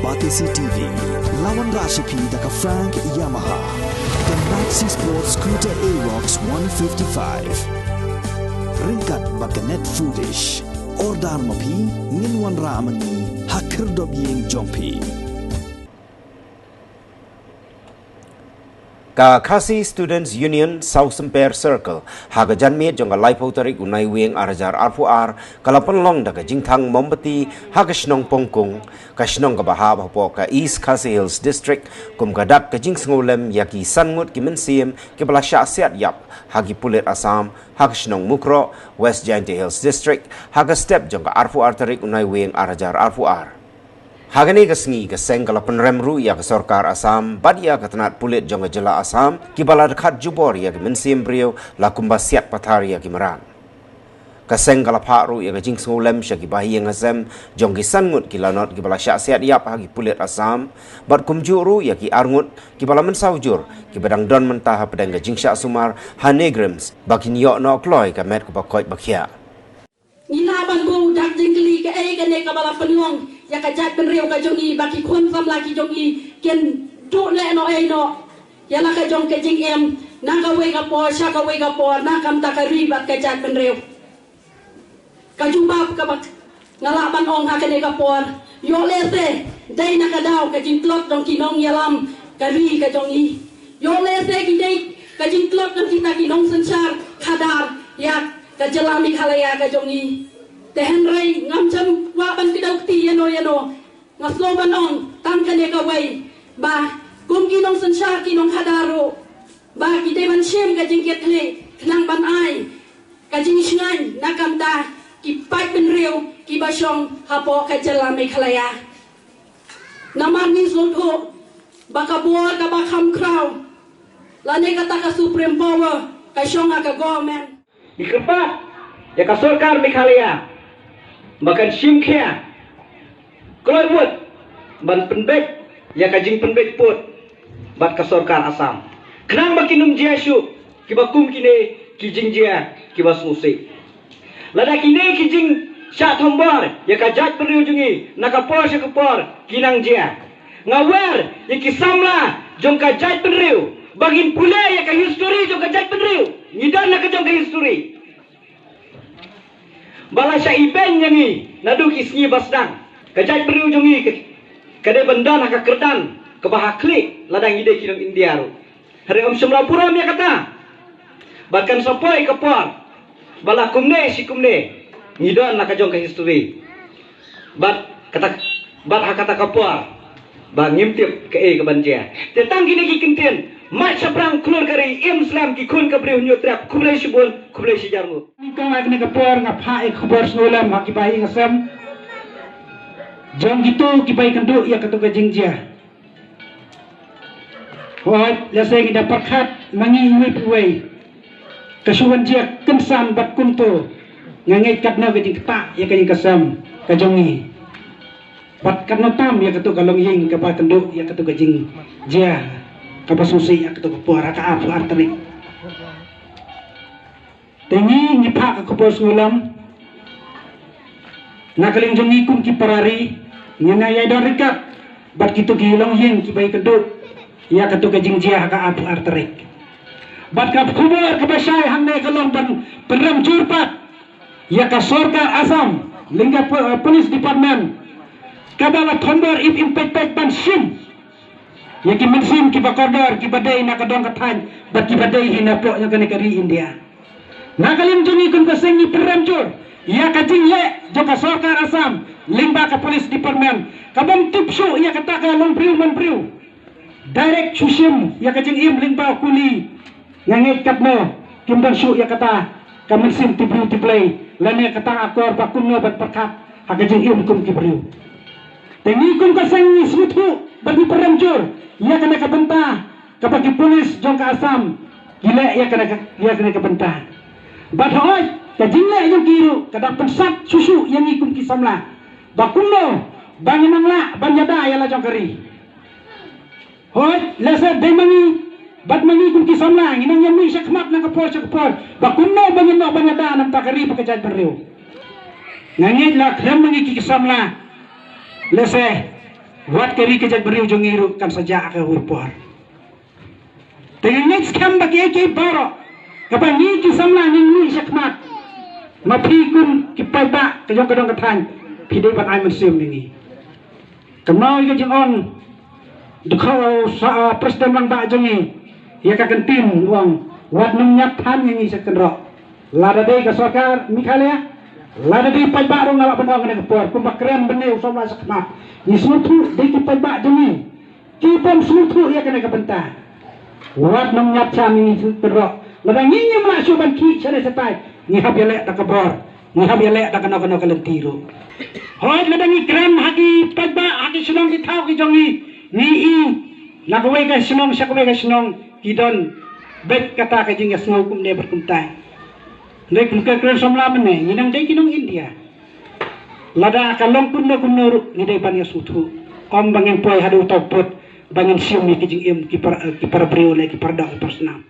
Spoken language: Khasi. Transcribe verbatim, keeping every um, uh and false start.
Batesi T V, la wanrah sha phi da ka Frank Yamaha, ka Maxi Sport Scooter Aerox one fifty-five. Ryngkat bad ka Net Foodish. Order ma phi, ngin wanrah ma ngi ha khyrdop ïing jong phi. Ka Khasi Students Union South Symper Circle, ha ka janmiet jong ka laiphew tarik u Naiwieng ar hajar arphew ar, ka la pynlong da ka jingthang mombati ha ka shnong Pongkung, ka shnong kaba hap hapoh ka East Khasi Hills District, kum ka dak ka jingsngewlem ïa ki san ngut ki mynsiem kiba la shah siat ïap ha ki pulit Assam, ha ka shnong Mukroh, West Jaintia Hills District, ha ka step jong ka arphew ar tarik u Naiwieng ar hajar arphew ar. Ha kane ka sngi ka seng ka la pynrem ruh ïa ka sorkar Assam bad ïa ka tnat pulit jong ka jylla Assam kiba la dkhat jubor ïa ki mynsiem briew la kumba siat pathar ïa ki mrad. Ka seng ka la phah ruh ïa ka jingsngewlem sha ki bahaïing hasem jong ki san ngut ki lanot kiba la shah siat ïap ha ki pulit Assam, bad kumjuh ruh ïa ki arngut kiba la mynsaw jur kiba dang don mynta hapdeng ka jingshah sumar ha NEIGRIHMS ba kin ïoh noh kloi ka met kaba koit ba khiah. Ngi lah ban buh dak jingkylli kaei kane kaba la pynlong ïa ka jaitbynriew ka jong ngi ba ki khun samla ki jong ngi kin duh leh noh ei noh ïa la ka jong ka jingim na kawei ka por sha kawei ka por na ka bynta ka ri bad ka jaitbynriew. Ka jubab kaba nga lah ban ong ha kane ka por, ïoh lehse dei na ka daw ka jingtlot jong ki nongïalam ka ri ka jong ngi. Ïoh lehse ki dei ka jingtlot jong kita ki nongsynshar khadar ïa ka jylla Meghalaya ka jong ngi. Te hynrei ngam shym kwah ban kdew kti ïano ïano. Nga sngew ban ong tang kane kawei ba kum ki nongsynshar ki nongkhadar ruh ba ki dei ban shim ka jingkitkhlieh khnang ban ai ka jingshngaiñ na ka bynta ki paidbynriew kiba shong hapoh ka jylla Meghalaya. Namar ngi sngewthuh ba ka bor kaba kham khraw lane kata ka supreme power ka shong ha ka government. Ngi kyrpad ïa ka sorkar Meghalaya ba kan shim khia kloi mut ban pynbeit ïa ka jingpynbeit pud bad ka sorkar Assam khnang ba kin ym jia shuh kiba kum kine ki jingjia kiba sngewsih. Lada kine ki jingshah thombor ïa ka jaitbynriew jong ngi na ka por sha ka por ki nang jia, nga wer ïa ki samla jong ka jaitbynriew ba ngin pule ïa ka history jong ka jaitbynriew. Ngi don na ka jong ka history. Ba la shah ibeiñ ïa ngi naduh ki sngi ba sdang. Ka jaitbynriew jong ngi ka, ka dei ban don ha ka kyrdan kaba ha khlieh lada ngi dei ki nong India ruh. Hynrei ym shym la burom ïa kata. Ba kan sa poi ka por ba la kumne shi kumne ngi don na ka jong ka history. Bad kata, bad ha kata ka por ba ngim tip kaei ka ban jia. Te tang kine ki kyntien, mait shaphrang khlur ka ri, im slem ki khun ka briew, ñiuh trep. Khublei shibun, khublei shihajar nguh. Nyngkong ha kane ka por nga phah ïa ka khubor sngewlem ha ki bahaïing hasem jong kito kiba ïakynduh ïa kato ka jingjia. Hooid, lehse ngi da pyrkhat ma ngi iwei pa iwei. Ka shu wan jia kynsan bad kumto, nga ngeit katno ka jingktah ïa ka jingkasem ka jong ngi. Bad katno tam ïa kato ka longïing kaba kynduh ïa kato ka jingjia kaba sngewsih ïa kato ka por ha ka arphew ar tarik. Te ngi ngi phah ka khubor sngewlem. Na ka liang jong ngi kum ki para ri, ngi nang ïai don ryngkat bad kito ki longïing kiba ïakynduh ïa kato ka jingjia ha ka arphew ar tarik. Bad ka khubor kaba shai hangne ka long ban pynrem jur pat ïa ka sorkar Assam, lyngba po-, eh, police department, kaba la thombor im im peit peit ban shim ïa ki mynsiem kiba kordor, kiba dei na ka dong ka thaiñ bad kiba dei hi na pdeng jong kane ka ri India. Na ka liang jong ngi kum ka seng ngi pynrem jur ïa ka jingleh jong ka sorkar Assam lyngba ka police department, kabym tip shuh ïa kata ka long briew man briew. Direct shu shim ïa ka jingim lyngba u kuli. Nga ngeit katno kim don shuh ïa kata ka mynsiem ti briew ti Blei lane kata ka akor ba kumno ban pyrkhat ha ka jingim kum ki briew. Te ngi kum ka seng ngi sngewthuh bad ngi pynrem jur ïa kane ka bynta kaba ki pulit jong ka Assam ki leh ïa kane ka, ïa kane ka bynta. Bad hooid, ka jingleh jong ki ruh ka dang pynsat shuh shuh ïa ngi kum ki samla ba kumno ba ngin nang lah ban ïada ïa la jong ka ri. Hooid, lehse dei ma ngi bad ma ngi kum ki samla ngi nang ïamih shakhmat na ka por sha ka por ba kumno ba ngin noh ban ïada na ka bynta ka ri bad ka jaitbynriew. Nga ngeit la khlem ma ngi ki, ki samla, lehse Wat ka ri ka jaitbynriew jong ngi ruh kan sa jah ha kawei ka por. Te ngi ngeit skhem ba kiei kiei baroh kaba ngi ki samla ngi ngeit shakhmat, ma phi kum ki paidbah ka jong ka dong ka thaiñ, phi dei ban ai mynsiem ïa ngi. Kumno ïa ka jingong dkhot sa, ah, President Rangbah jong ngi ïa ka ktien u ong, wat nym ñiad than ïa ngi sha kynroh. Lada dei ka sorkar Meghalaya, lada dei paidbah ruh nga lah ban ong ha kane ka por, kumba kren bynne u samla shakhmat, ngi sngewthuh dei ki paidbah jong ngi ki bym sngewthuh ïa kane ka bynta. Wat nym ñiad than ïa ngi sha kynroh. Lada ngi ngim lah shuh ban khih shane shatai, ngi hap ïaleh da ka bor, ngi hap ïaleh da kano kano ka lynti ruh. Hooid, lada ngi kren ha ki paidbah ha ki shnong ki thaw ki jong ngi, ngi i na kawei ka shnong sha kawei ka shnong ki don beit kata ka jingïasngew kumne bad kumtai. Hynrei kum ka kren samla mynne, ngi nang dei ki nong India. Lada ka long kumno kumno ruh ngi dei ban ïasngewthuh. Ym ba ngin poi haduh uta u pud ba ngin shim ïa ki jingim ki para, ki para briew ne ki para doh ki para snam.